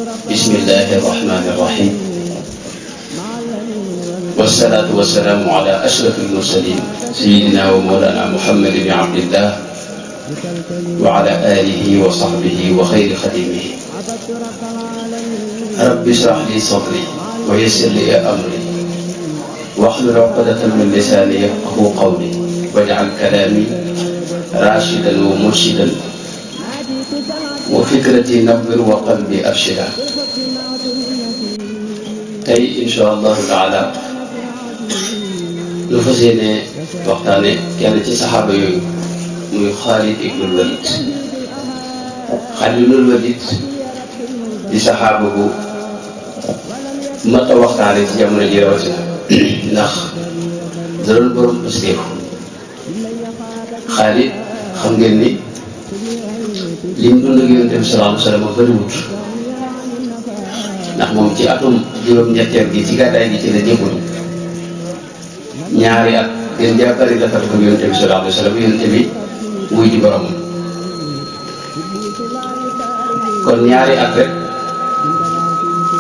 bismillahi irrahmani irrahim wasalaatu wasalaamu ala ashrafil mursalin sayidina wa mawlana muhammad ibni abdillah wa ala alihi wa sahbihi wa xayri xadimihi rabbi shrah li sadri wa yassir li amri wahlul uqdatan min lisani yafqahu qawli waj'al kalami rashidan wa murshidan wa fikrati nawwir wa qalbi arshida. tey incha allahu taala lu fas yéene waxtaane kenn ci saxaaba yooyu muy Xaalid ibnul Walid. Xaalid ibnul Walid di saxaaba bu mat a waxtaane ci jamono ji rawatina ndax da doon borom pastéef. Xaalid xam ngeen ni lim dund ak Yonent bi sallallahu alayhi wa sallam bëriwut ndax moom ci atum juróom-ñetteel gi ci gàddaay gi ci la jébbalu ñaari at gën jaa bari la fa def ak Yonent bi sallallahu alayhi wa sallam Yonent bi wuy di boromam kon ñaari at rek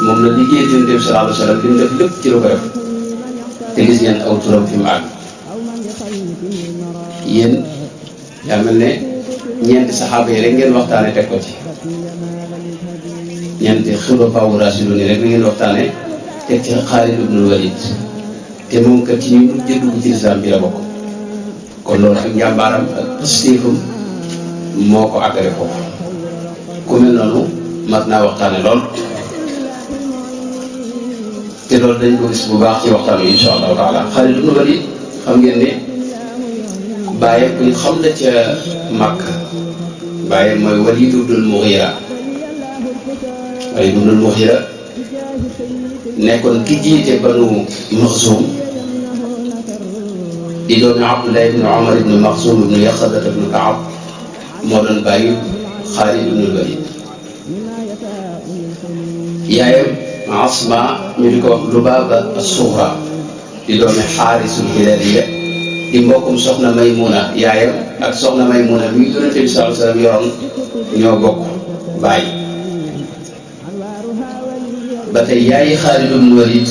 moom la liggéey Yonent bi sallallahu alayhi wa sallam li mu def lépp ci lu ko def te gis ngeen aw turam fi mu àgg. yéen yaa mel ne ñeenti saxaaba yi rek ngeen waxtaane teg ko ci ñeenti xulafaa raasidiin yi rek ngeen waxtaane teg ci Xaalid ibnul Walid te moom kat ci ñu mujj dugg ci lislaam bi la bokk. kon loolu ak njàmbaaram ak pastéefam moo ko àggale ko ku mel noonu mat naa waxtaane lool te loolu dañ ko gis bu baax ci waxtaan wi insha allahu taala. Xaalid ibnul Walid xam ngeen ne bàyyam ku ñu xam la ca Makka bàyyam mooy Waliid ibnul Mughira. Waliid ibnul Mughira nekkoon ki jiite Banu Maxsum di doomi Abdullah ibn Umar ibn Maxsum ibn Yaxadat ibn Kaab moo doon bàyyi Xaalid ibnul Walid. yaayam Asma ñu di ko wax Lubaaba as-Sughra di doomi Xaarisul Hilaaliya di mbokkum soxna Maymuna. yaayam ak soxna Maymuna mi Yonent bi sallallahu alayhi wa sallam yoroon ñoo bokk baay. ba tey yaayi Xaalid ibn Walid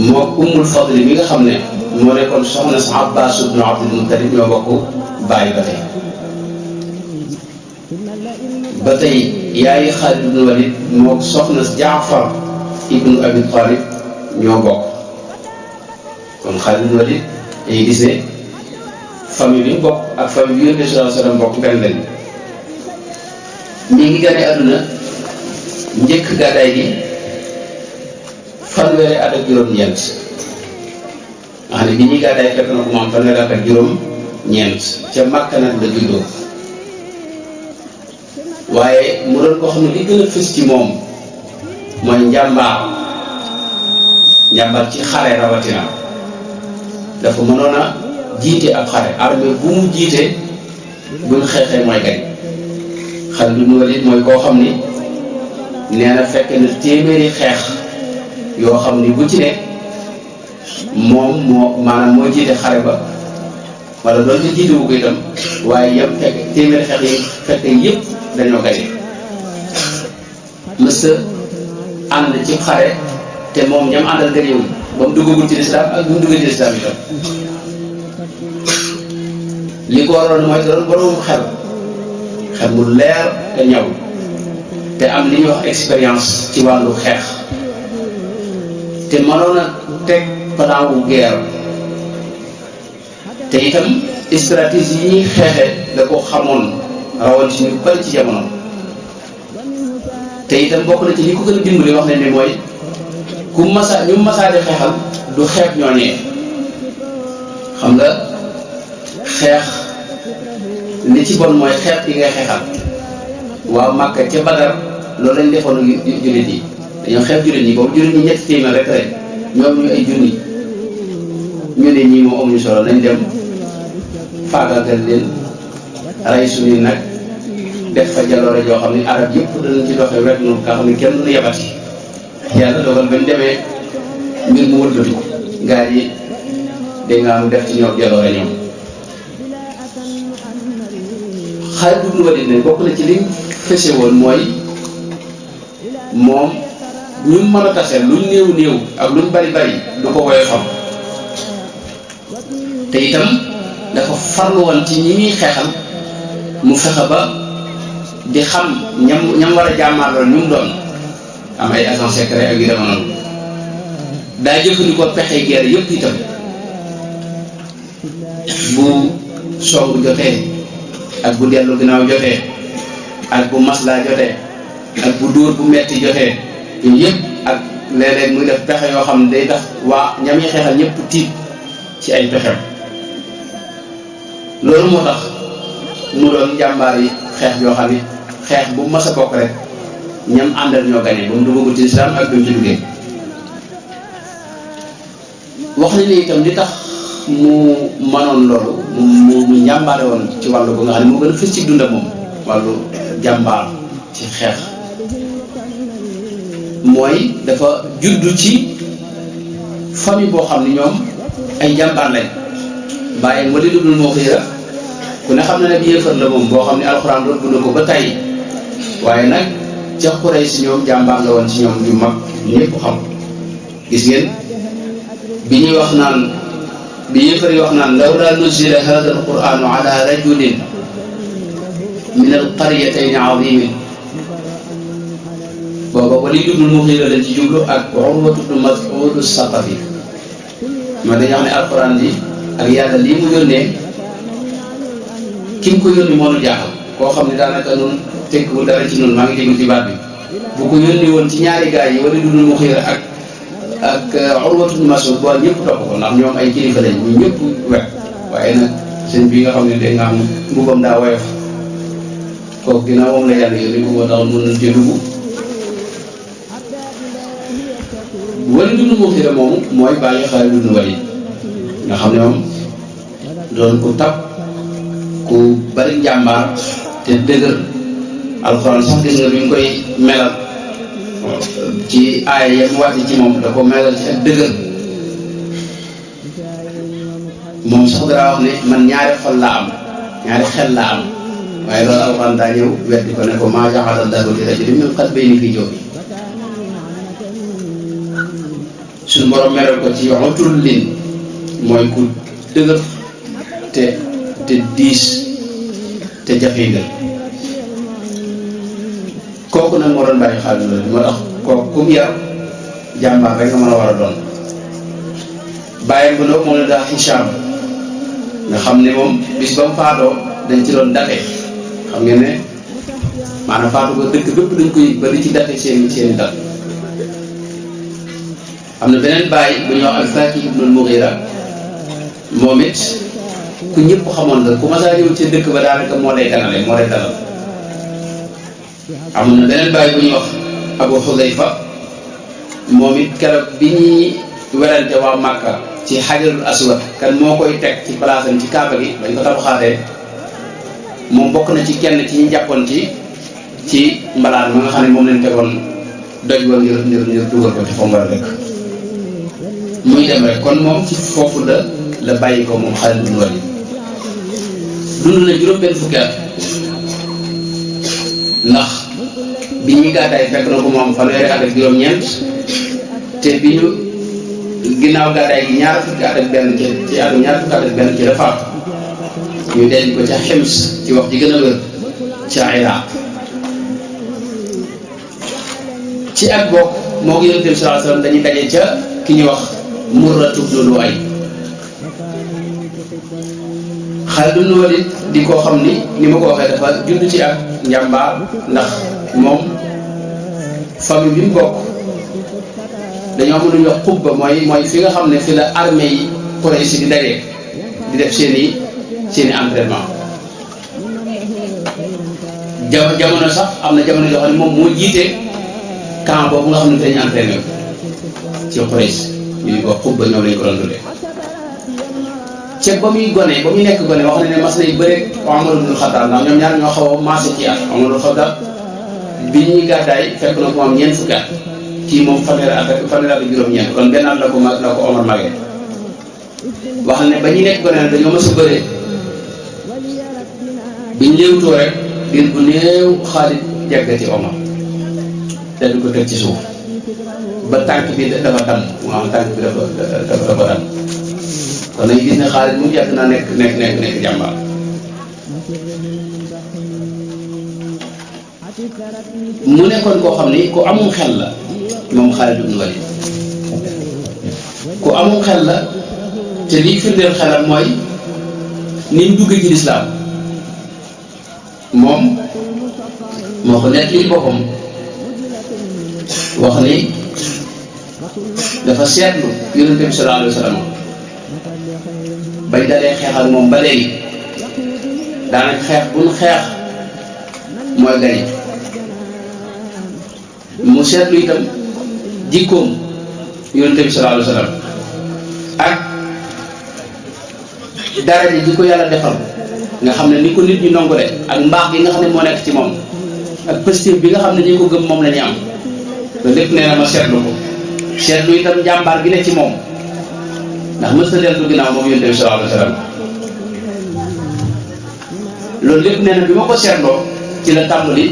moo Ummul Fadli mi nga xam ne moo nekkoon soxna si Abbaas ibn Abdul Muttalib ñoo bokk baay ba tey. ba tey yaayi Xaalid ibn Walid moo soxna Jaafar ibn Abi Talib ñoo bokk. kon Xaalid ibn Walid dañuy gis ne famille bi ñu bokk ak famille bi Yonent bi sallallahu alayhi wa sallam bokk benn lañ. mi ngi gane àdduna njëkk gàddaay gi fanweeri at ak juróom-ñeent nga xam ne bi ñuy gàddaay fekk na ko mu am fanweeri at ak juróom-ñeent ca Makka nag la juddoo. waaye mu doon koo xam ne li gën a fës ci moom mooy njàmbaar ci xare rawatina. dafa mënoon a jiite ab xare armée bu mu jiite buñ xeexee mooy gañ. Xaalid ibn Walid mooy koo xam ni nee na fekk na téeméeri xeex yoo xam ni bu ci ne moom moo jiite xare ba wala doon nga jiite wu ko itam waaye yëpp fekk téeméeri xeex yi fekk yëpp dañoo gañe. mësta ànd ci xare te moom ñam àndal gañewuñ ba mu duggagul ci lislaam ak bu mu duggee ci lislaam itam. li ko waroon mooy doon borom xel mu leer te ñaw te am li ñuy wax expérience ci wàllu xeex te mënoon a teg plan wu guerre te itam stratégie yi ñuy xeexe da ko xamoon rawatina ñu bari ci jamono. te itam bokk na ci li ko gën a dimbali wax nañ ne mooy ñu masaa di xeexal du xeeb ñooñee. xam nga xeex li ci bon mooy xeeb yi ngay xeexal. waaw Makka ca Badar loolu lañ defoon jullit yi dañoo xeeb jullit ñi boobu jullit ñi ñetti téeméer rek ñoom ñu ay junni ñu ne ñii moom amuñu solo nañ dem faagaagal leen rey suñuy nag def fa jaloore joo xam ne arab yëpp danañ ci doxee wet noonu nga xam ne kenn du yabati. yàlla dogal bañ demee mbir mu wëlbatiku gaa yi dégg nga am def ci ñoom jaloore ñoom. Xaalid ibn Walid ne bokk na ci liñ fese woon mooy moom ñu mën a tase luñ néew néew ak luñ bari bari du ko woy xam te itam dafa farlu woon ci ñi muy xeexal mu fexe ba di xam ñam war a jàmmaar loolu ñu mu doon am ay agent secret ak yu dema noonu daa jëfandikoo pexe guerre yëpp itam bu song jotee ak bu dellu ginnaaw jotee ak bu maslaa jotee ak bu dóor bu metti jotee yooyu yëpp ak léeg-léeg muy def pexe yoo xam ne day tax waa ñam yi xeexal ñëpp tiit ci ay pexem loolu moo tax mu doon jàmbaar yi xeex yoo xam ne xeex bu mas a bokk rek ñam àndal ñoo gañe ba mu dugg ci islam ak bi mu ci duggee wax na ni itam li tax mu mënoon loolu mu njàmbaare woon ci wàllu bu nga xam ne moo gën a fës ci dundam moom wàllu jàmbaar ci xeex mooy dafa juddu ci famille boo xam ne ñoom ay jàmbaar lañ bàyyi Waliid ibn Mughira ku ne xam na ne bi yéefar la moom boo xam ne alxuraan doon bu na ko ba tey waaye nag ca Quraysh ñoom jàmbaar la woon ci ñoom yu mag ñëpp xam gis ngeen bi ñuy wax naan bi yéefar yi wax naan lawlaa nuzila haadha alquranu ala rajulin min alqaryatayni azimin booba Waliid ibn Mughira lañ ci jublu ak Urwatu ibn Mas'ud as-Saqafi ma dañu wax ne alquran bi ak yàlla lii mu yónnee ki mu ko yónni moo nu jaaxal koo xam ne daanaka noonu tekkiwul dara ci noonu maa ngi déglu ci baat bi bu ko yónni woon ci ñaari gaay yi Waliid ibn Mughira ak Urwatu ibn Mas'ud boo ñëpp topp ko ndax ñoom ay kilifa lañ ñu ñëpp wet waaye nag sëñ bi nga xam ne day nga xam mbubam daa woyof kooku ginnaaw moom la yàlla yónni ko moo tax mën nañ ci dugg Waliid ibn Mughira moomu mooy bàyyi Xaalid ibn Waliid nga xam ne moom doon ku tab ku bari njàmbaar te dëgër alxuraan sax gis nga bi ñu koy melal ci aaya yam wàcc ci moom da ko melal ci ak dëgër moom sax dara wax ne man ñaari xol laa am ñaari xel laa am waaye loolu alxuraan daa ñëw weddi ko ne ko maa ja'ala Allaahu li rajulin min qalbayni fii jawfihi suñu borom melal ko ci utullin mooy ku dëgër te diis te jafee ngër kooku nag moo doon bàyyi Xaalid loolu moo tax kooku kum yar jàmbaar rek nga mën a war a doon bàyyam bu ndox moom la daa Hicham nga xam ne moom bis ba mu faatoo dañ ci doon date xam ngeen ne maanaam faatu ko dëkk bépp dañ koy bari ci date seeni dat am na beneen bàyyi bu ñuy wax al-Faakih ibn al-Mughira moom it ku ñëpp xamoon la ku masaa ñëw ci dëkk ba daanaka moo lay ganale moo lay dalal amoon na beneen bàyyi bu ñuy wax Abu Xudayfa moom it keroog bi ñuy werante waa Màkka ci Hajarul Aswad kan moo koy teg ci palaasam ci Kaaba gi bañ ko tabaxaatee moom bokk na ci kenn ci ñu jàppoon ci mbalaan ma nga xam ne moom lañ tegoon doj wa ngir dugal ko ci fa mu war a dëkk muy dem rek kon moom ci foofu la bàyyi ko moom Xaalid ibn Waliid dund na juróom-benn fukki at ndax bi ñuy gàddaay fekk na ko moom fanweeri at ak juróom-ñeent te bi ñu ginnaaw gàddaay gi ñaar fukki at ak benn ci la faatu ñu denc ko ca Hims ci wax ji gën a wér ca Iraq ci at bokk moo ko Yonent bi sallallahu alayhi wasallam dañuy daje ca ki ñuy wax Murratu ibn Lu'ay Xaalid ibn Waliid di koo xam ni ma ko waxee dafa judd ci ak njàmbaar ndax moom famille bi mu bokk dañoo am lu ñuy wax xubba mooy fi nga xam ne fi la armée yi Quraysh di daje di def seeni entraînement jamono sax am na jamono yoo xam ne moom moo jiite camp boobu nga xam ne dañuy entraîné ci Quraysh ñu ko xubba ñoom lañ ko doon tuddee ceeb ba muy nekk gone wax na ne mas nay bëreeg Umar ibn Xattaab ndax ñoom ñaar ñoo xaw a maase ci at Umar ibn Xattaab bi ñuy gàddaay fekk na ko moom ñeent fukki at kii moom fanweeri at ak juróom-ñeent kon benn at la ko Omar magee wax ne ba ñuy nekk gone nag dañoo mas a bëree biñ léewtoo rek diir bu néew Xaalid jaggati Omar te du ko teg ci suuf ba tànk bi dafa dam mu am tànk bi dafa dam kon nañ gis ne Xaalid mu yàgg naa nekk jàmbaar. mu nekkoon koo xam ni ku amum xel la moom Xaalid ibn Walid ku amum xel la te liy firndeel xelam mooy ni mu duggee ci lislaam moom moo ko nekk li boppam wax ni dafa seetlu Yonent bi sallallahu alayhi wa sallam bañ dalee xeex ak moom ba léegi daanaka xeex buñ xeex mooy gañe mu seetlu itam jikkoom Yonent bi sallallahu alayhi wa sallam ak daraja ji ko yàlla defal nga xam ne ni ko nit ñi nongole ak mbaax gi nga xam ne moo nekk ci moom ak positif bi nga xam ne ñi ko gëm moom la ñu am te lépp nee na ma seetlu ko seetlu itam jàmbaar gi ne ci moom ndax mës na dellu ginnaaw moom Yonent bi sallallahu alayhi wa sallam loolu lépp nee na bi ma ko seetloo ci la tàmbali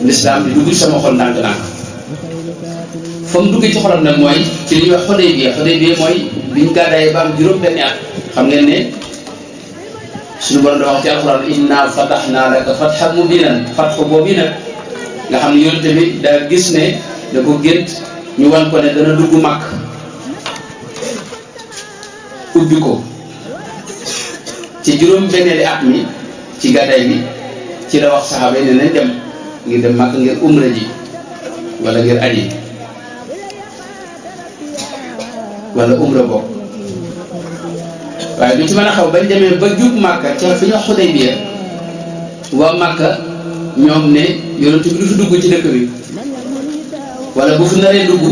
lislaam di dugg sama xol ndànk-ndànk fa mu duggee ci xolam nag mooy ci li ñuy wax Xudaybiya mooy biñ gàddaayee ba am juróom-benni at xam ngeen ne suñu borom da wax ci alxuraan inna fatahnaa laka fathan mubiinan fathu boobu nag nga xam ne Yonent bi daa gis ne da ko gént ñu wan ko ne dana dugg Makka ubbi ko ci juróom-benneeli at mi ci gàddaay bi ci la wax saxaaba yi ne nañ dem ngir dem Makka ngir umra ji wala ngir aji wala umra bokk waaye du ci mën a xaw bañ demee ba jub Makka ca fi ñu wax Xudaybiya waa Makka ñoom ne Yonent bi du fi dugg ci dëkk bi wala bu fi naree dugg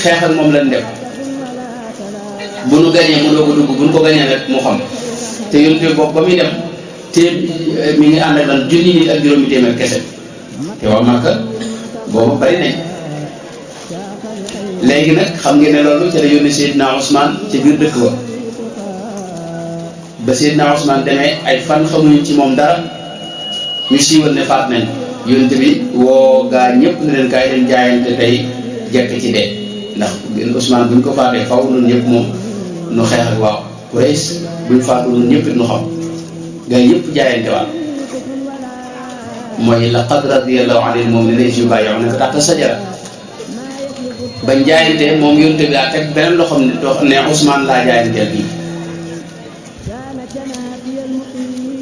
xeex ak moom lañ dem bu nu gañee mu doog a dugg bu nu ko gañee rek mu xam te Yonent bi boobu ba muy dem te mi ngi ànd ak lan junni nit ak juróomi téeméer kese te waa Makka boobu bari nañ léegi nag xam ngeen ne loolu ci la yónni Seydina Ousmane ci biir dëkk ba Seydina Ousmane demee ay fan xamuñu ci moom dara ñu siiwal ne faat nañ Yonent bi woo gaa ñëpp ne leen kaay leen jaayante tey jekk ci dee ndax Ousmane buñ ko faatee faw ñun ñëpp moom nu xeex ak waaw Quraysh buñ faatu ñun ñëpp it nu xam gaa yëpp jaayante waat mooy laqad radiyallahu anil mu'minina iz yubayyi'unaka tahta sajara bañ jaayante moom Yonent bi daa teg beneen loxoom ne Ousmane laa jaayanteel bii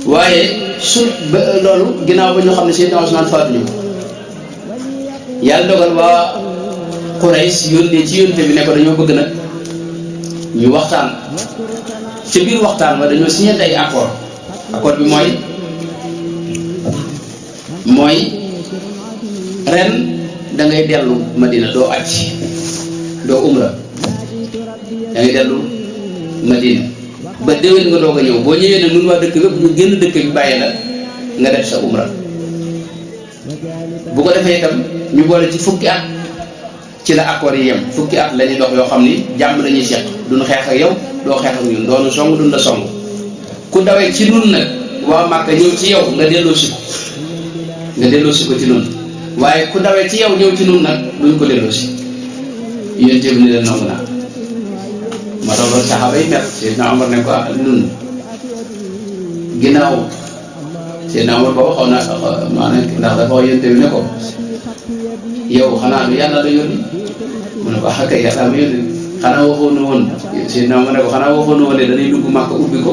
waaye loolu ginnaaw ba ñu xam ne Seydina Ousmane faatuñu yàlla dogal waa Quraysh yónnee ci Yonent bi ne ko dañoo bëgg nag ñu waxtaan ca biir waxtaan ba dañoo signé ay accord bi mooy ren da ngay dellu Madina doo aj doo umra da ngay dellu Madina ba déwén nga doog a ñëw boo ñëwee ne nun waa dëkk bépp ñu génn dëkk bi bàyyi la nga def sa umra bu ko defee itam ñu boole ci fukki at ci la accord yi yem fukki at la ñuy dox yoo xam ni jàmm la ñuy seq duñ xeex ak yow doo xeex ak ñun doonu song duñ la song ku dawee ci nun nag waa Màkka ñëw ci yow nga delloosi ko ci nun waaye ku dawee ci yow ñëw ci nun nag duñ ko delloosi Yonent bi ni leen nangu naa ma tax ba saxaaba yi mer Seydina Omar ne ko nun ginnaaw Seydina Omar boobu xaw naa maanaam ndax dafa wax Yonent bi ne ko yow xanaa du yàlla la yónni mu ne ko ah kay yàlla ma yónni xanaa waxoon na woon Seydina Omar ne ko xanaa waxoon na woon ne dañuy dugg Màkka ubbi ko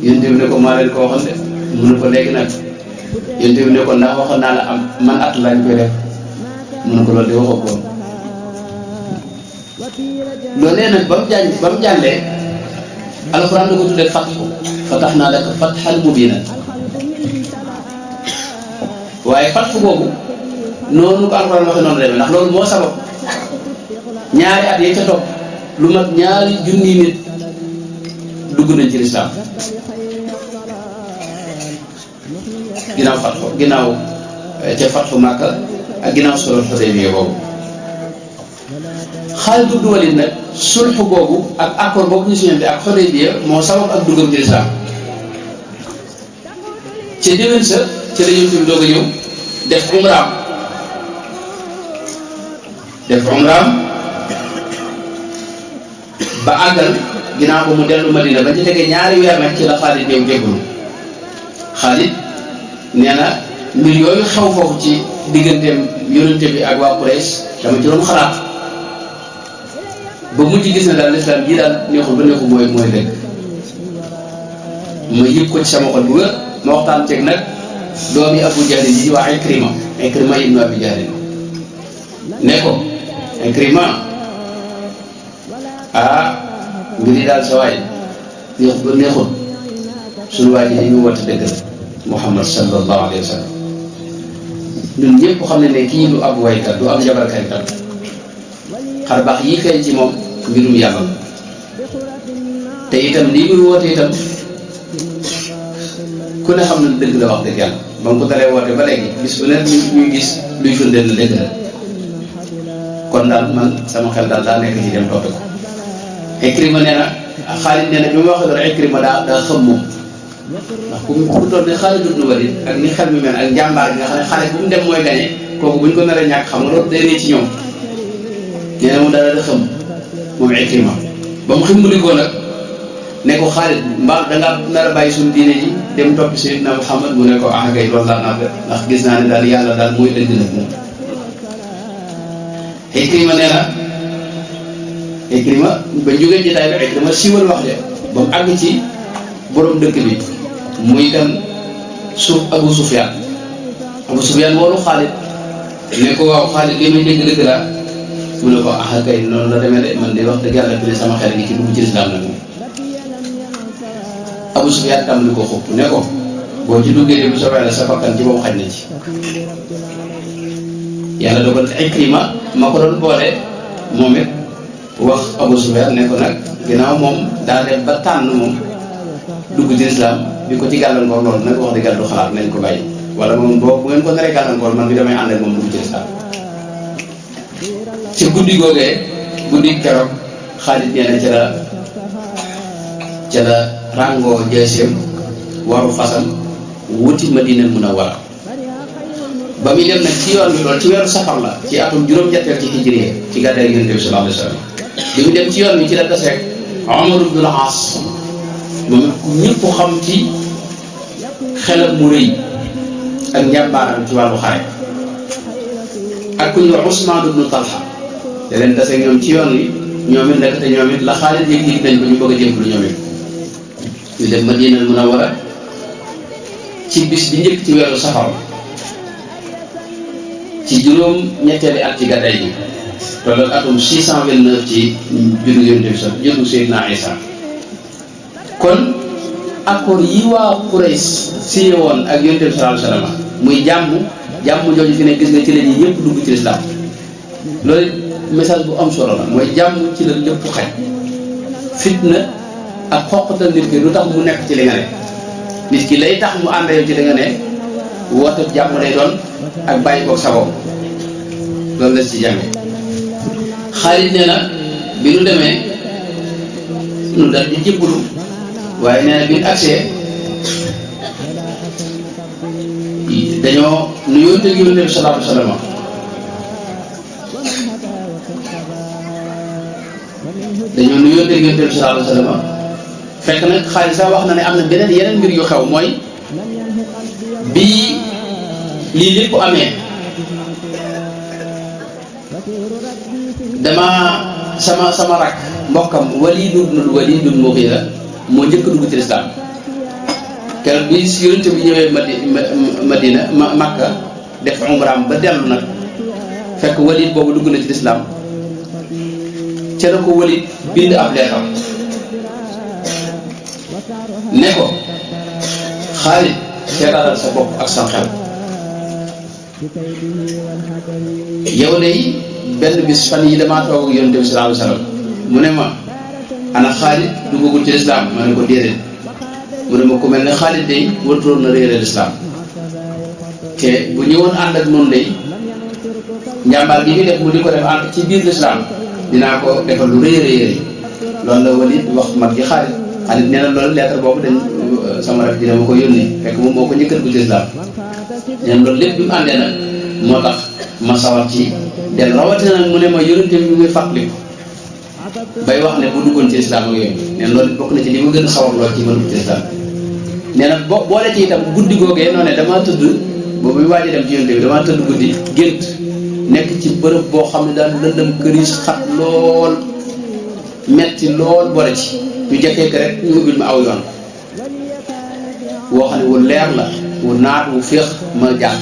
Yonent bi ne ko maa leen ko waxoon de mu ne ko léegi nag Yonent bi ne ko ndax waxoon naa la am man at lañ koy def mu ne ko loolu de waxoo ko woon loolee nag ba mu jàllee alxuraan da ko tuddee fatahnaa laka fathan mubiinan waaye fathu boobu noonu ko alxuraan waxee noonu demee ndax loolu moo sabab ñaari at yi ca topp lu mat ñaari junni nit dugg nañ ci lislaam ginnaaw ca fathu Makka ak ginnaaw sulhul Hudaybiya boobu Xaalid ibn Walid nag sulhu boobu ak accord boobu ñu signante ak Hudaybiya moo sabab ak duggam ci lislaam ci déwén sa ci la Yonent bi doog a ñëw def umraam def umraam ba àggal ginnaaw ko mu dellu Madina ba ci tegee ñaari weer nag ci la Xaalid ñëw jébbalu. Xaalid nee na mbir yooyu xew foofu ci digganteem yonente bi ak waa Quraysh dama ci doon xalaat ba mujj gis na daal lislaam bii daal neexul ba neexul mooy dëgg ma yëg ko ci sama xol bu wér ma waxtaan ceeg nag doomi Abu Jahl yi waa Ikrima ibnu Abi Jahl ne ko Ikrima mbir yi daal sa waay neexul ba neexul suñu waa ji li ñu woote dëgg la Muhammad sallallahu alayhi wa sallam ñun ñëpp xam ne kii du ab waykat du ab jabarkat tam xar baax yi feeñ ci moom mbirum yàlla te itam lii muy woote itam ku ne xam na dëgg la wax dëgg yàlla ba mu ko dalee woote ba léegi bis bu ne ñuy gis luy firndeel na dëgg la kon daal man sama xel daal daa nekk ci dem topp ko. Ikrima nee na Xaalid nee na bi ma waxee loolu Ikrima daa xam moom ndax ku toll ne Xaalid ibn Walid ak ni xel mi mel ak njàmbaar gi nga xam ne xale bu mu dem mooy gañe kooku buñ ko naree ñàkk xam nga loolu day rëy ci ñoom nee na moom dara da xam moom Ikrima ba mu ximbalikoo nag ne ko Xaalid mbaa dangaa nar a bàyyi suñu diine ji dem toppi Seydina Muhammad mu ne ko kay loolu laa nar ndax gis naa ne daal yàlla daal mooy dëgg nag moom. Ikrima nee na Ikrima ba jógee jotaay bi Ikrima siiwal wax de ba mu àgg ci borom dëkk bi muy kan Abu Sufyaan woolu Xaalid ne ko waaw Xaalid li may dégg dëgg laa mu ne ko kay noonu la demee de man de wax dëgg yàlla fi ne sama xel gi ci dugg ci lislaam nag moom. Abu Sufyaan tam li ko xupp ne ko boo ci duggee de bu soobee la sa bakkan ci boobu xaj na ci. yàlla dogal Ikrima ma ko doon boole moom it wax Abu Sufyaan ne ko nag ginnaaw moom daa dem ba tànn moom dugg ci lislaam bi ko ci gàllankoor loolu nag wax dëgg yàlla du xalaat nañ ko bàyyi wala moom bu ngeen ko naree gàllankoor man bi damay ànd ak moom dugg ci lislaam. ci guddi googee guddi keroog Xaalid nee na ca la ràngoo jeesem waru fasam wuti Madina Munawwara ba muy dem nag ci yoon bi loolu ci weeru safar la ci atum juróom-ñetteel ci hijriya ci gàddaay Yonent bi sallallahu alayhi wa sallam bi mu dem ci yoon bi ci la taseeg Umar ibn al-As moom ñëpp xam ci xelam mu rëy ak njàmbaaram ci wàllu xare ak ku ñuy wax Usmaan ibn Talha te leen taseeg ñoom ci yoon wi ñoom it nekk te ñoom it la Xaalid yëg nañ ko ñu bëgg a jébbalu ñoom it ñu dem Madina Munawwara ci bis bi njëkk ci weeru safar ci juróom-ñetteeli at ci gàddaay gi tolloog atum 629 ci juddu Yonent bi sax juddu Seydina Isa kon accord yi waa Quraysh signé woon ak Yonent bi sallallahu alayhi wa sallam muy jàmm jooju fi ne gis nga ci la ñi ñëpp dugg ci lislaam loolu message bu am solo la mooy jàmm ci la lépp xaj fitna ak xoqatal nit ki lu tax mu nekk ci li nga ne nit ki lay tax mu ànd yow ci li nga ne woote jàmm lay doon ak bàyyi koog sagoom loolu la ci jànge Xaalid nee na bi nu demee nu dal di jébbalu waaye nee na bi nu agsee dañoo nu yónte gi Yonent bi sallallahu alayhi wa sallam dañoo nu yónte gi Yonent bi sallallahu alayhi wa sallam fekk nag Xaalid sax wax na ne am na yeneen mbir yu xew mooy bii lii lépp amee dama sama rak mbokkam Waliid ibn Mughira moo njëkk dugg ci lislaam keroog bi Yonent bi ñëwee Madina Makka def umraam ba dellu nag fekk Waliid boobu dugg na ci lislaam ca la ko Waliid bind ab leetar ne ko Xaalid seetaatal sa bopp ak sam xel yow de benn bis fan yi damaa toog ak Yonent bi sallallahu alayhi wa sallam mu ne ma ana Xaalid duggagul ci lislaam ma ne ko déedéet mu ne ma ku mel ne Xaalid de wartoon na réere lislaam te bu ñëwoon ànd ak noonu de njàmbaar gi ñu def mu di ko def ànd ci biir lislaam dinaa ko defal lu rëy loolu la Waliid wax mag gi Xaalid nee na loolu lettre boobu dañ sama rek dina ma ko yónnee fekk moom moo ko njëkkal bu lislaam nee na loolu lépp bi mu àndee nag moo tax ma sawar ci del rawatina nag mu ne ma yonente bi muy fàttaliku bay wax ne bu duggoon ci islam ak yooyu nee na loolu bokk na ci li ma gën a sawar lool ci ma dugg ci islam nee na boole ci itam guddi googee noo ne damaa tëdd boobu muy waaj a dem ci yonente bi damaa tëdd guddi gént nekk ci bërëb boo xam ne daal lëndëm këriis xat lool metti lool boole ci ñu jekkee rek ñu ubbil ma aw yoon woo xam ne wu leer la wu naat wu féex ma jàpp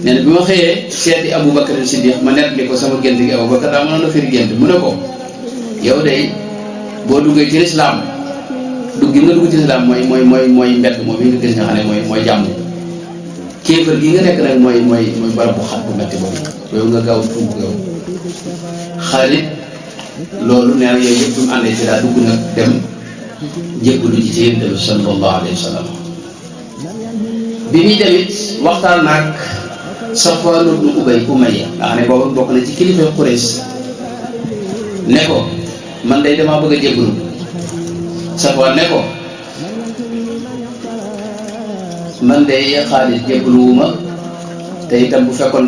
nee na bi ma xëyee seeti Aboubacar Siddiq ma nettali ko sama gént gi Aboubacar daa mënoon a firi gént mu ne ko yow day boo duggee ci lislaam dugg gi nga dugg ci lislaam mooy mbedd moom yi nga gis nga xam ne mooy jàmm kéefër gi nga nekk nag mooy barab bu xat bu metti boobu yow nga gaaw tuub yow Xaalid loolu nee na yooyu yëpp bi mu àndee ci daa dugg nag dem jébbalu ji ci Yonent bi sallallahu alayhi wa sallam bi muy demit waxtaan nag Safwaan ibn Umayya nga xam ne boobu bokk na ci kilifa Quraysh ne ko man day damaa bëgg a jébbalu Safwaan ne ko man day Xaalid jébbaluwuma te itam bu fekkoon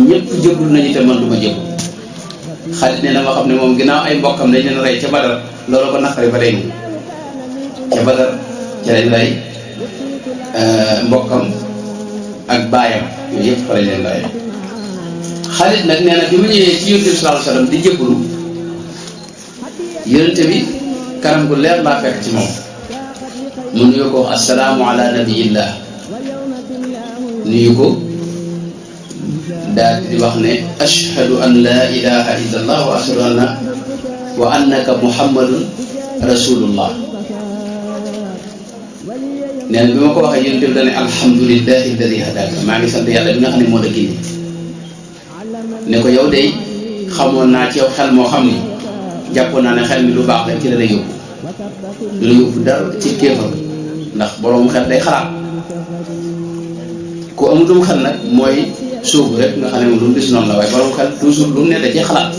ñëpp jébbalu nañu te man du ma jébbalu Xaalid ne na ma xam ne moom ginnaaw ay mbokkam dañ leen rey ca Badar loolu ko naqari ba léegi ca Badar ca lañ rey mbokkam ak baayam yooyu yëpp fa lañ leen rey Xaalid nag nee na bi mu ñëwee ci Yonent bi sallallahu alayhi wa sallam di jébbalu Yonent bi kanam gu leer laa fekk ci moom mu nuyu ko assalaamu ala nabiyillah nuyu ko daal di wax ne ashhadu an la ilaha illa allah wa ashhadu wa annaka muhammadun rasulullah nee na bi ma ko waxee yonent bi dane alhamdulillahi alladi hadaka maa ngi sant yàlla bi nga xam ne moo la gindi ne ko yow day xamoon naa ci yow xel moo xam ni jàppoon naa ne xel mi lu baax rek ci la lay yóbbu du la yóbbu dara ci kéefar ndax borom xel day xalaat ku amutum xel nag mooy suubu rek nga xam ne moom lu mu gis noonu la waaye borom xel toujours lu mu ne da ci xalaat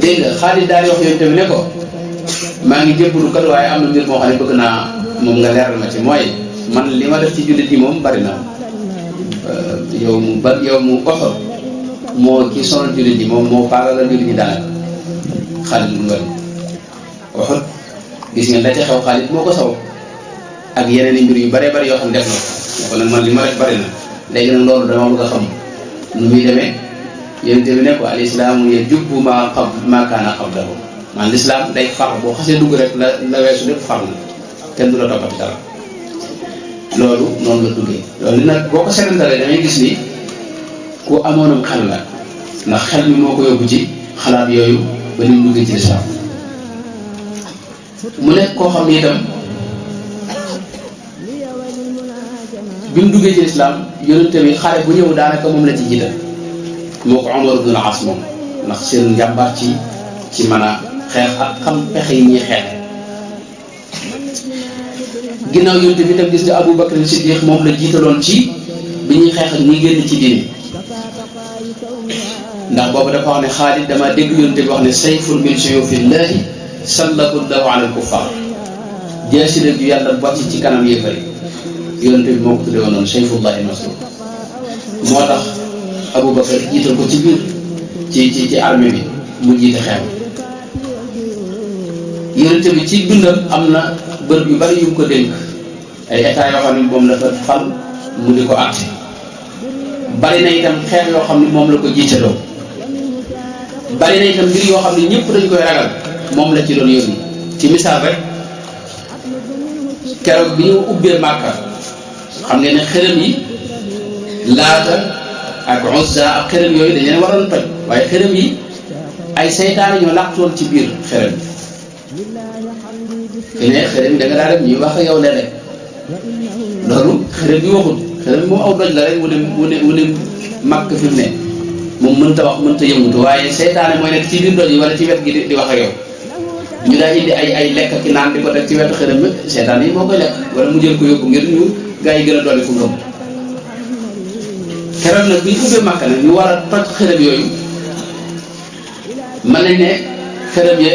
dégg nga Xaalid daal di wax yooyu tamit ne ko maa ngi jébbalu kat waaye am na mbir moo xam ne bëgg naa moom nga leeral ma ci mooy man li ma def ci jullit yi moom bari na yow mu oxo moo ki sonal jullit yi moom moo faagagal jullit yi daanaka Xaalid lu ngari oxo gis ngeen la ca xew Xaalid moo ko saw ak yeneen i mbir yu bëree bëri yoo xam ne def na ko nag man li ma def bëri na léegi nag loolu dama bëgg a xam nu muy demee yonent bi ne ko al islaamu yajubbu maa kaana qablahu man lislaam day far boo xasee dugg rek la weesu lépp far na kenn du la toppati dara loolu noonu la duggee loolu nag boo ko seetantalee damay gis ni ku amoonam xel la ndax xel mi moo ko yóbbu ci xalaat yooyu ba ni mu duggee ci lislaam mu nekk koo xam ne itam bi mu duggee ci lislaam yonente bi xare bu ñëw daanaka moom la ci jiital moo ko Umar ibn al-As moom ndax seen njàmbaar ci mën a xeex ak xam pexe yi ñuy xeex ginnaaw yonente bi itam gis nga Abu Bakr Siddiq moom la jiitaloon ci bi ñuy xeex ak ñi génn ci diine ndax boobu dafa wax ne Xaalid dama dégg yonente bi wax ne sayfun min suyufillahi sallahu ala al-kuffar jeesi la ju yàlla bocc ci kanam yéefari yonente bi moo ko tuddee woon noonu sayfullahi maslul moo tax Aboubacar jiital ko ci biir ci armée bi mu jiite xeex yonente bi ci dundam am na bërëb yu bari yu mu ko dénk ay état yoo xam ne moom dafa fal mu di ko àtte bari na itam xeex yoo xam ne moom la ko jiitaloo bari na itam mbir yoo xam ne ñëpp dañ koy ragal moom la ci doon yónni ci misaal rek keroog bi ñu ubbee Màkka xam ngeen ne xërëm yi Laata ak Uzza ak xërëm yooyu dañ leen waroon toj waaye xërëm yi ay seytaane ñoo làqtoon ci biir xërëm yi ne xërëm yi da nga daa def ñuy wax ak yow léeg-léeg loolu xërëm bi waxul xërëm bi moom aw doj la rek mu ne màkk fi mu ne moom mënta wax mënta yëngutu waaye seytaane mooy nekk ci biir doj yi wala ci wet gi di wax ak yow ñu daa indi ay lekk ki naan di ko teg ci wetu xërëm bi seytaane yi moo koy lekk wala mu jël ko yóbbu ngir ñu gaa yi gën a dolli fu ngëm keroog nag bi ñu ubbee Màkka nag ñu war a toj xërëm yooyu mën nañ ne xërëm yi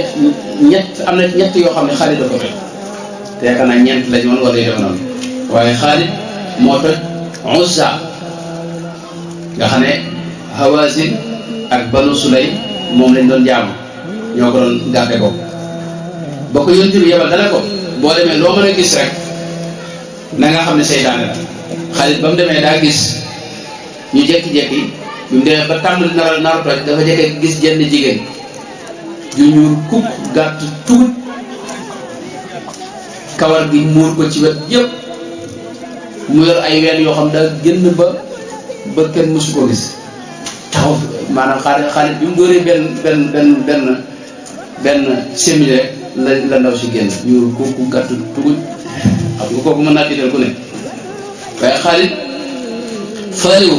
am na ñett yoo xam ne Xaalid da ko toj te yaakaar naa ñeent lañu woon wala yu def noonu waaye Xaalid moo toj Uzza nga xam ne Hawazin ak Banu Sulay moom lañ doon jaamu ñoo ko doon gàdde ko ba ko yonent bi yebal dana ko boo demee loo mën a gis rek na nga xam ne seytaane la. Xaalid ba mu demee daa gis ñu jékki-jékki bi mu demee ba tàmbali nar toj dafa jékki gis jenn jigéen ju ñuul kukk gàtt tuut kawar gi muur ko ci wet yëpp mu yor ay ween yoo xam daa génn ba kenn mësu ko gis taxaw maanaam Xaalid bi mu dóoree benn semile rek la ndaw si génn ñuul kukk gàtt tuut xam nga kooku mën naa tiital ku ne waaye Xaalid faalewu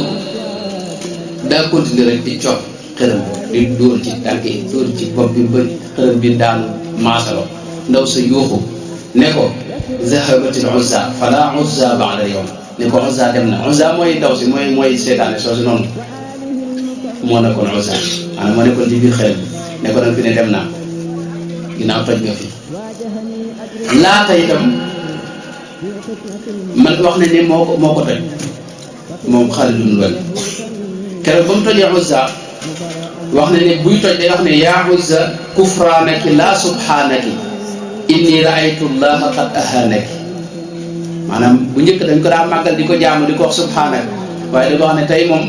daa continuer rek di coob xërëm di dóor ci tànk yi dóor ci bopp bi bëri xërëm bi daanu maasalo ndaw sa yuuxu ne ko zahabatil Uzza fala Uzza ba'da yawm ne ko Uzza dem na Uzza mooy ndaw si mooy seetaane soosu noonu moo nekkoon Uzza maanaam moo nekkoon ci biir xërëm bi ne ko nag fi ne dem naa ginnaaw toj nga fi laata itam man wax nañ ne moo ko toj moom Xaalid ibn Walid keroog ba mu tojee Uzza wax nañ ne buy toj day wax ne yaa Uzza kufraanaki laa subhaanaki inni raaytu llaha qad ahaanaki maanaam bu njëkk dañ ko daa màggal di ko jaamu di ko wax subhaanak waaye da ko wax ne tey moom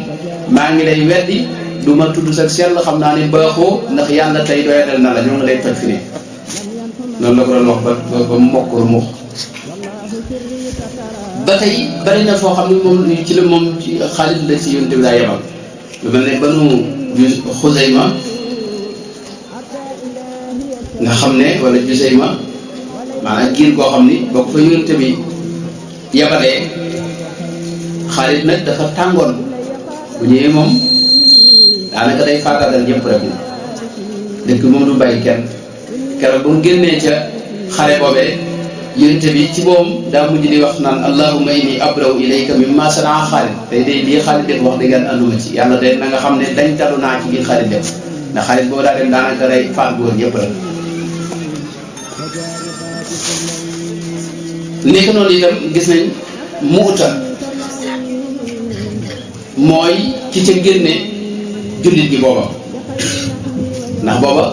maa ngi lay weddi du ma tudd sa sell xam naa ne baaxoo ndax yàlla tey doyadal na la ñoo ngi lay toj fi ne noonu la ko doon wax ba mu mokk mukk ba tey bari na foo xam ne moom ci la moom ci Xaalid la ci yonent bi daa yebal lu mel ne Banu Xuzayma nga xam ne wala Jusayma maanaam giir koo xam ni boo ko fa yonent bi yebalee Xaalid nag dafa tàngoon bu ñëwee moom daanaka day faagaagal ñëpp rek dëkk moom du bàyyi kenn keroog ba mu génnee ca xare boobee yonent bi ci boom daa mujj di wax naan allahumma inni abraw ilayka mimma sanaa Xaalid tey day lii Xaalid def wax dëgg yàlla ànduma ci yàlla de na nga xam ne dañ talu naa ci biir Xaalid def ndax Xaalid boobu daa dem daanaka day faat góor ñëpp rek nekk noonu itam gis nañ Muuta mooy ki ca génne jullit gi booba ndax booba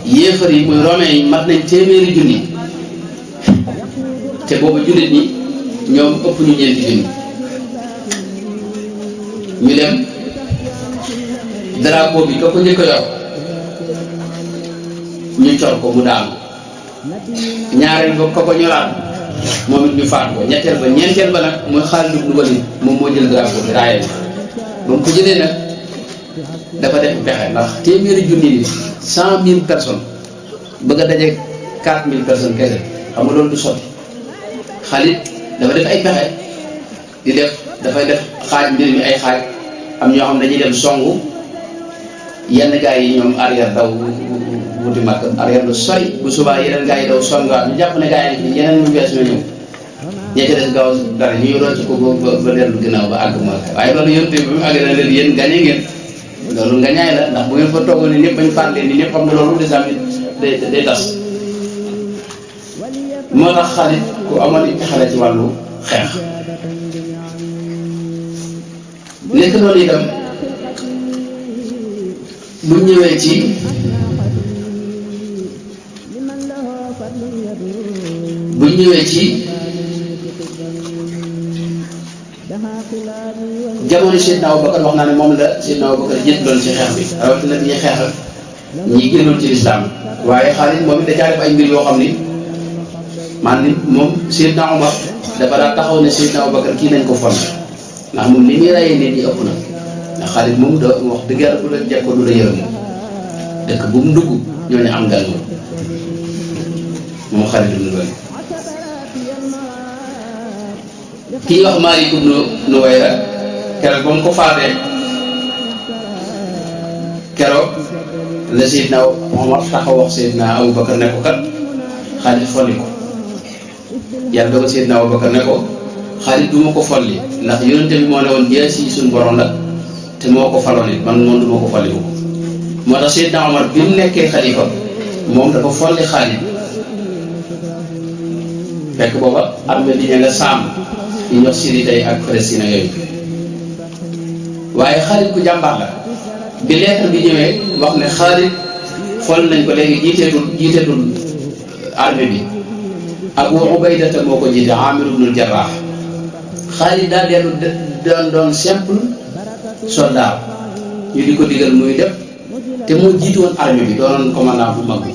yéefar yi muy romain yi mat nañ téeméeri junni te booba jullit ñi ñoom ëpp ñu ñeenti junni ñu dem drapeau bi ka ko njëkk a yor ñu cor ko mu daanu ñaareel ba ka ko ñoraat moom it ñu faat ko ñetteel ba ñeenteel ba nag mooy Xaalid ibn Walid moom moo jël drapeau bi raaya bi ba mu ko jëlee nag dafa def pexe ndax téeméeri junni ni 100,000 personnes bëgg a daje 4,000 personnes kese xam nga loolu du sotti Xaalid dafa def ay pexe di def dafay def xaaj mbir mi ay xaaj am ñoo xam dañuy dem songu yenn gars yi ñoom arrière daw wuti màkk arrière lu sori bu subaa yeneen gars yi daw songaat ñu jàpp ne gars yi yeneen ñu bees ñoo ñëw ñetti des gaaw dara ñu rocc ko ba dellu ginnaaw ba àgg màkk waaye loolu yëpp bi mu àgg na leen yéen gañe ngeen loolu nga ñaay la ndax bu ngeen fa toogoon ni ñëpp bañ faat leen ni ñëpp xam ne loolu day tas moo tax Xaalid ku amoon i pexe la ci wàllu xeex nekk noonu itam bu ñëwee ci jamono Seydina Abubakar wax naa ne moom la Seydina Abubakar jiit doon ci xeex bi rawatina bi ñuy xeexal ñi génnoon ci lislaam waaye Xaalid moom it da caa def ay mbir yoo xam ni maanaam moom Seydina Omar dafa daa taxaw ne Seydina Abubakar kii nañ ko fon ndax moom li muy rayee nit ñi ëpp na ndax Xaalid moom da wax dëgg yàlla du la jekkoo du la yërëm dëkk bu mu dugg ñooñu am gan moom Xaalid ibn Walid kii wax Maalik ibn Nuwayra keroog ba mu ko faatee keroog la Seydina Omar taxaw wax Seydina Abubakar ne ko kat Xaalid folli ko yàlla dogal Seydina Abubakar ne ko Xaalid du ma ko folli ndax yonente bi moo ne woon jaasi suñu borom la te moo ko faloon it man moom du ma ko folli ko moo tax Seydina Omar bi mu nekkee xalifa moom dafa folli Xaalid fekk booba armée bi ña nga saam yi ñox Syrie tey ak Palestine yooyu waaye Xaalid ku jàmbaar la bi lettre bi ñëwee wax ne Xaalid fol nañ ko léegi jiiteetul armée bi Abu Ubaydata moo ko jiite Amir ibnul Jarrah Xaalid daa dellu doon simple soldat ñu di ko digal muy def te moo jiitu woon armée bi doonoon commandant bu mag bi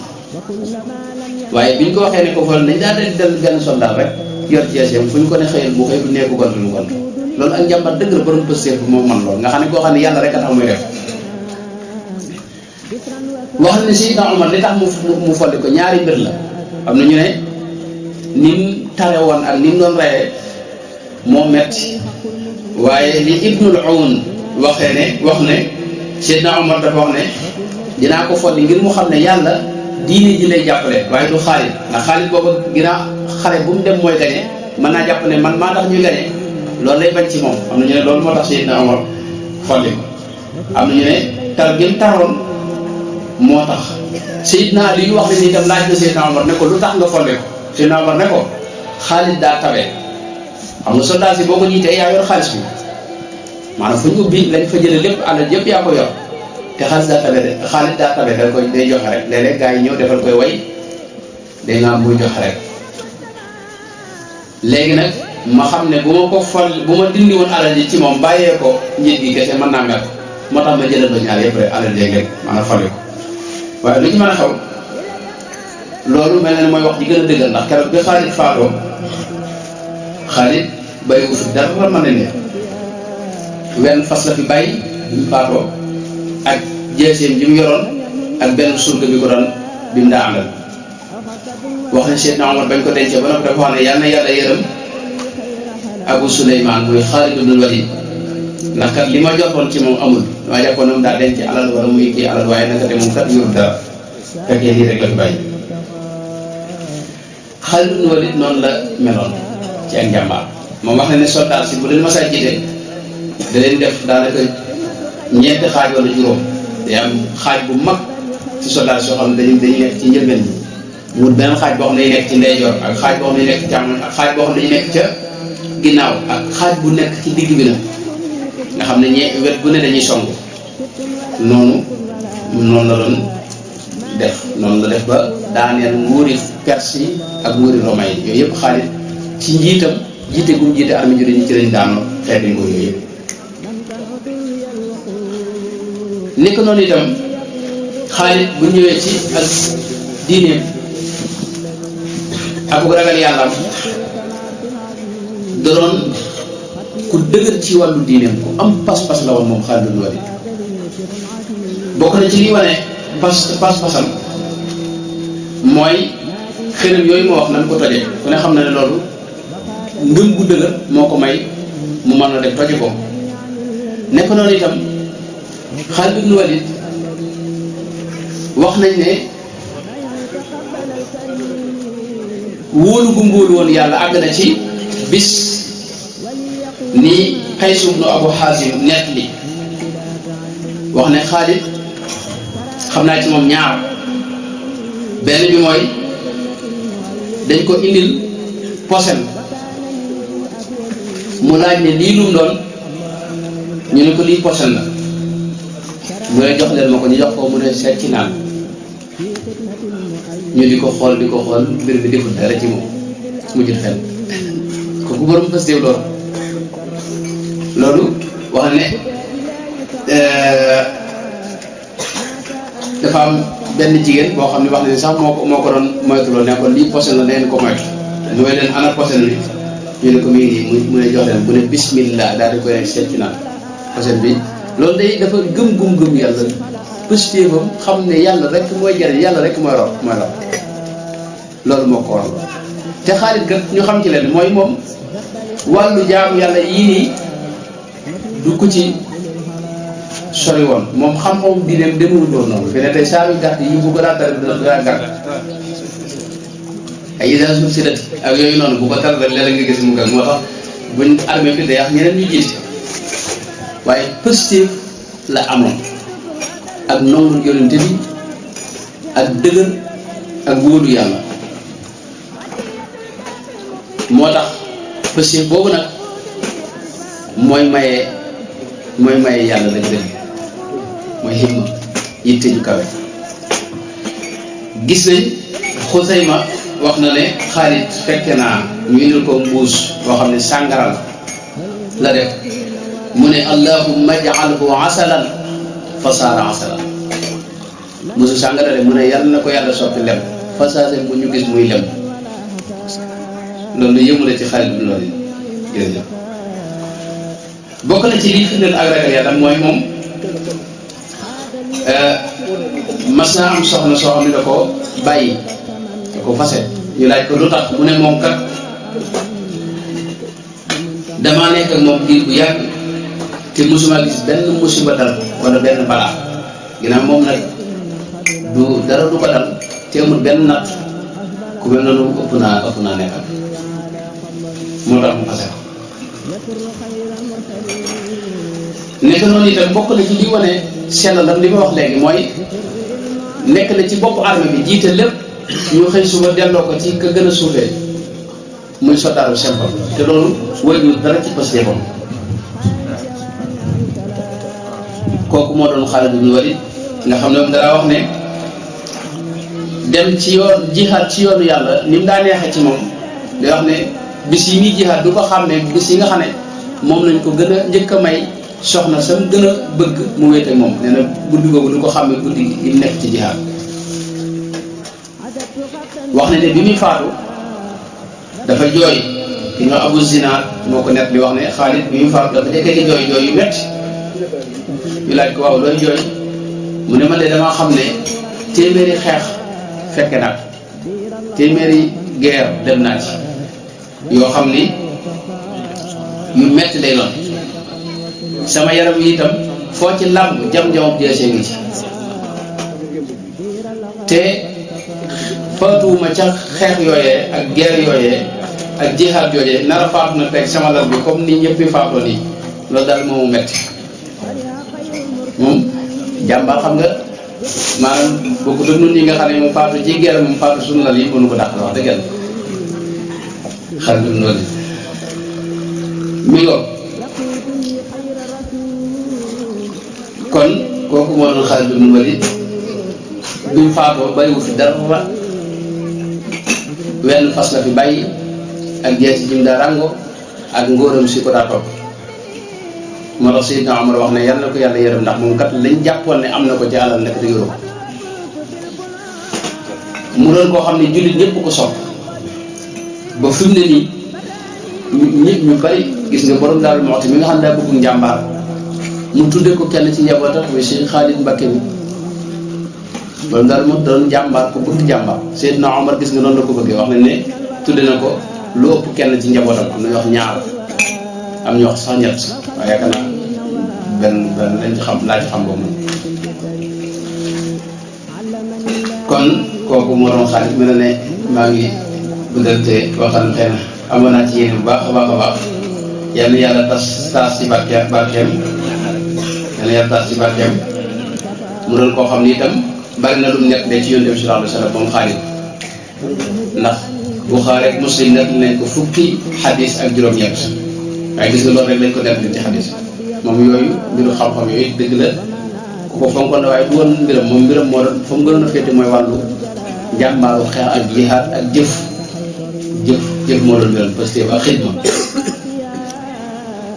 waaye biñ ko waxee ne ko fol nañ daa del benn soldat rek yor jeesem fu ñu ko ne xëyal bu xëy bu nekku gont lu gont loolu ak njàmbat dëgg la borom pëstéef bi moo man loolu nga xam ne koo xam ne yàlla rek a tax muy def wax ne Seydina Omar li tax mu folli ko ñaari mbir la am na ñu ne ni mu tare woon ak ni mu doon reyee moo metti waaye li Ibnul Awn wax ne Seydina Omar dafa wax ne dinaa ko folli ngir mu xam ne yàlla diine ji lay jàppale waaye du Xaalid ndax Xaalid booba ginnaaw xare bu mu dem mooy gañe mën naa jàpp ne man maa tax ñuy gañe loolu lay bañ ci moom am na ñu ne loolu moo tax Seydina Omar folli ko am na ñu ne tar gi mu taroon moo tax Seydina Ali yu wax ne ni itam laaj na Seydina Omar ne ko lu tax nga folli ko Seydina Omar ne ko Xaalid daa tabe xam nga soldat si boo ko jiitee yaa yor xaalis bi maanaam fu ñu ubbi lañ fa jële lépp alal yëpp yaa ko yor te Xaalid daa tabe da koy day joxe rek léeg-léeg gars yi ñëw defal koy way day nga am muy joxe rek léegi nag ma xam ne bu ma dindi woon alal ji ci moom bàyyee ko njiit gi kese mën naa mer moo tax ma jëlal ba ñaar yëpp rek alal léeg-léeg maanaam folli ko waaye lu ci mën a xew loolu mel na ne mooy wax ji gën a dëggal ndax keroog bi Xaalid faatoo Xaalid bàyyiwu fi dara mën na ne wenn fas la fi bàyyi bi mu faatoo ak jeeseem ji mu yoroon ak benn surga bi ko doon bi mu daa àndal wax ne Seydina Omar bañ ko dencee ba noppi dafa wax ne yal na yàlla yërëm Abu Suleymaan muy Xaalid ibnul Waliid ndax kat li ma jotoon ci moom amul dama jàppoon ne moom daa denc alal wala muy kii alal waaye naka te moom kat yorul dara fekkee lii rek la fi bàyyi Xaalid ibnul Waliid noonu la meloon ci ak njàmbaar moom wax na ne soldat si bu leen masaa jiite da leen def daanaka ñeenti xaaj wala juróom day am xaaj bu mag ci soldat soo xam ne dañuy nekk ci njëlbeen bi wut beneen xaaj boo xam ne dañuy nekk ci ndeyjoor ak xaaj boo xam ne dañuy nekk ci càmmoñ ak xaaj boo xam ne dañuy nekk ca ginnaaw ak xaaj bu nekk ci digg bi nag nga xam ne wet bu ne dañuy song noonu la doon def noonu la def ba daaneel nguuri Perse yi ak nguuri Roma yi yooyu yëpp Xaalid ci njiitam jiite gu mu jiite armée ju dañu ci lañ daanoo xeeti nguur yooyu yëpp nekk noonu itam Xaalid bu ñëwee ci ak diineem ak bu ragal yàlla doon ku dëgër ci wàllu diineem ku am pas-pas la woon moom Xaalid ibn Waliid bokk na ci li wane pas-pasam mooy xërëm yooyu moo wax nan ko toje ku ne xam na ne loolu ngëm gu dëgër moo ko may mu mën a def toje ko nekk noonu itam Xaalid ibn Waliid wax nañ ne wóolu gu mu wóolu woon yàlla àgg na ci bis ni Qays ibn Abu Haazim nett li wax ne Xaalid xam naa ci moom ñaar benn bi mooy dañ ko indil posen mu laaj ne lii lu mu doon ñu ne ko lii posen la mu ne jox leen ma ko ñu jox ko mu ne seet ci naan ñu di ko xool mbir bi deful dara ci moom mu jot fenn kooku borom fas déew loolu wax ne dafa am benn jigéen boo xam ne wax ne sax moo ko doon moytuloo ne ko lii posen la neen ko moytu mu ne leen ana posen bi ñu ne ko mi ngi nii mu ne jox leen bu ne bismillah daal di koy nekk seet ci naan posen bi loolu day dafa gëm yàlla pëstéefam xam ne yàlla rek mooy jariñ yàlla rek mooy lor loolu moo ko waral te Xaalid kat ñu xam ci leen mooy moom wàllu jaamu yàlla yii nii du ko ci sori woon moom xam-xamum diineem demul doon noonu fi ne tey saaru gàtt yi bu ko daan tar dina gàtt ay idaa sulsilat ak yooyu noonu bu ko tar rek léeg-léeg nga gis mu gàtt moo tax buñ armée bi day wax ñeneen ñu jiite waaye pëstéef la amoon ak nongul yonente bi ak dëgër ak wóolu yàlla moo tax pëstéef boobu nag mooy maye mooy maye yàlla lañ dëgg mooy himma yitte ju kawe. gis nañ Xusayma wax na ne Xaalid fekke naa ñu indil ko mbuus boo xam ne sàngaral la def mu ne allahumma ij'alhu asalan fa saara asalan mbuusu sàngara de mu ne yàlla na ko yàlla soppi lem fa saase bu ñu gis muy lem loolu yëmule ci Xaalid bin Waliid jërëjëf. bokk na ci lii firndeel ak ragal yàlla mooy moom mas naa am soxna soo xam ne da ko bàyyi da ko fase ñu laaj ko lu tax mu ne moom kat damaa nekk ak moom diir bu yàgg te musuma gis benn musiba dal wala benn balaa ginnaaw moom nag du dara du ko dal te amul benn natt ku mel noonu ëpp naa nekkal moo tax mu fase ko. nekk noonu itam bokk na ci li wane sellalam li ma wax léegi mooy nekk na ci bopp armée bi jiite lépp ñu xëy suba delloo ko ci ka gën a suufee muy soldaaru simple te loolu wëyul dara ci pastéefam. kooku moo doon Xaalid ibn Waliid nga xam ne moom dara wax ne dem ci yoon jihaad ci yoonu yàlla ni mu daa neexee ci moom day wax ne bis yi muy jihaad du ko xam ne bis yi nga xam ne moom lañ ko gën a njëkk a may soxna sam gën a bëgg mu wéet ak moom nee na guddi googu du ko xam ne guddi gi mu nekk ci jihaad. wax na ne bi muy faatu dafa jooy ki ñoo Abu Zinaar moo ko net li wax ne Xaalid bi muy faatu dafa jëkkee jooy jooy yu metti ñu laaj ko waaw looy jooy mu ne man de damaa xam ne téeméeri xeex fekke naa téeméeri guerre dem naa ci yoo xam ni yu metti lay doon sama yaram yi itam foo ci làmb jam-jamam jeesee ngi ci te faatuwuma ca xeex yooyee ak guerre yooyee ak jihaad yooyee nara faatu na teg sama lal bi comme ni ñëpp faatoo nii loolu daal moomu metti moom jàmbaar xam nga maanaam bokkut ak nun ñi nga xam ne moom faatu ci guerre moom faatu suñu lal yi mënu ko dàq wax dëgg yàlla Xaalid ibn Waliid mi ngo kon kooku moo doon Xaalid ibn Waliid bi mu faatoo bàyyiwu fi dara wenn fas la fi bàyyi ak jeesi jim daa rango ak ngóoram si ko daa topp moo tax Seydina Omar wax ne yàlla na ko yàlla yërëm ndax moom kat lañ jàppoon ne am na ko ci alal nekk te yoroo mu doon koo xam ne jullit ñëpp ko sopp ba fi mu ne nii nit ñu bari gis nga borom Daaru Muxti mi nga xam ne daa bëgg njàmbaar mu tudde ko kenn ci njabootam muy Sëñ Xaalid Mbakke mi borom Daaru Muxti doon njàmbaar ko bëgg njàmbaar Seydina Omar gis nga noonu la ko bëggee wax nañ ne tudde na ko lu ëpp kenn ci njabootam am na ñu wax ñaar am ñu wax sax ñett waaye yaakaar naa benn lañ ci xam laa ci xam boobu kon kooku moo doon Xaalid mel na ne maa ngi guddal te waxtaan xëy na amoon naa ci yéen bu baax a baax a baax yal na yàlla taas ci barkeem yal na yàlla taas ci barkeem mu doon koo xam ni itam bari na lu mu nekk de ci Yonent bi sallallahu alayhi wa sallam moom Xaalid ndax Buxaari ak Muslim nekk nañ ko fukki xadis ak juróom-ñett waaye gis nga loolu rek lañ ko def ci xadis moom yooyu mbiru xam-xam yooyu dëgg la ku ko fonkoon na waaye du woon mbiram moom mbiram moo doon fa mu gënoon a féete mooy wàllu njàmbaaru xeex ak jihaad ak jëf moo doon mbiram parce que ak xidma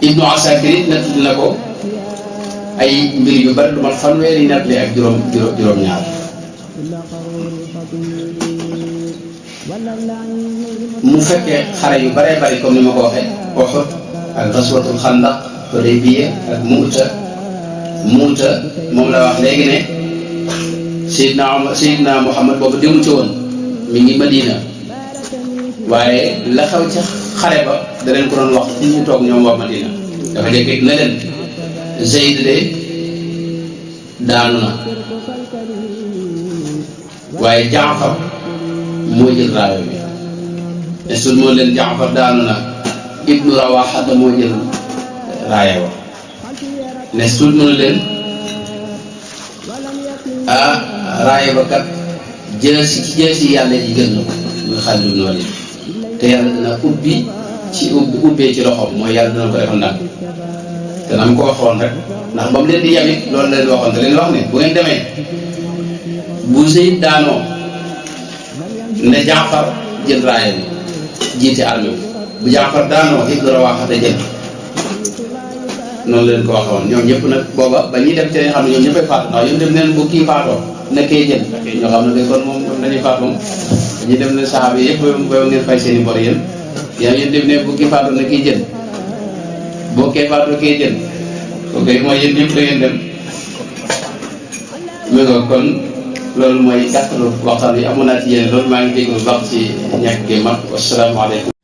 Ibnu Asakir it nett na ko ay mbir yu bari lu mat fanweeri nettali ak juróom-ñaar mu fekkee xare yu baree bari comme ni ma ko waxee Uhud ak Gaswatul Xandaq Hudaybiya ak Muuta moom la wax léegi ne Seydina Muhammad boobu demu ci woon mi ngi Madina waaye la xew ci xare ba da leen ko doon wax fi ñu toog ñoom waa Madina dafa jekk ne leen Zayd de daanu na waaye Jaafar moo jël raayo bi esul moo leen Jaafar daanu na Ibnu Rawaxa da moo jël raaya wa ne sul mënu leen raaya ba kat jësi yàlla ji gën na ko muy Xaalid ibn Waliid te yàlla dina ubbee ci loxoom mooy yàlla dina ko defal ndànk te na mu ko waxoon rek ndax ba mu leen di yamit loolu la leen waxoon te leen wax ne bu ngeen demee bu Zayd daanoo ne Jaafar jël raaya bi jiite armée bi bu Jaafar daanoo Ibnu Rawaaxa jël noonu leen ko waxoon ñoom ñëpp nag booba ba ñuy dem ci lañ xam ne ñoom ñëppay faatu ndax ñoom dem neen bu kii faatoo nekkee jël ñoo xam ne day kon moom dañuy faatu moom dañuy dem ne saxaaba yi yëpp ba ngeen fay seen i bor yéen yéen dem ne bu kii faatoo ne kii jël boo kee faatoo kii jël kooku mooy yéen ñëpp da ngeen dem mi nga kon loolu mooy gàttalu waxtaan bi amoon naa ci yéene loolu maa ngi dégg lu baax ci ñàkk gi mag wasalaamaaleykum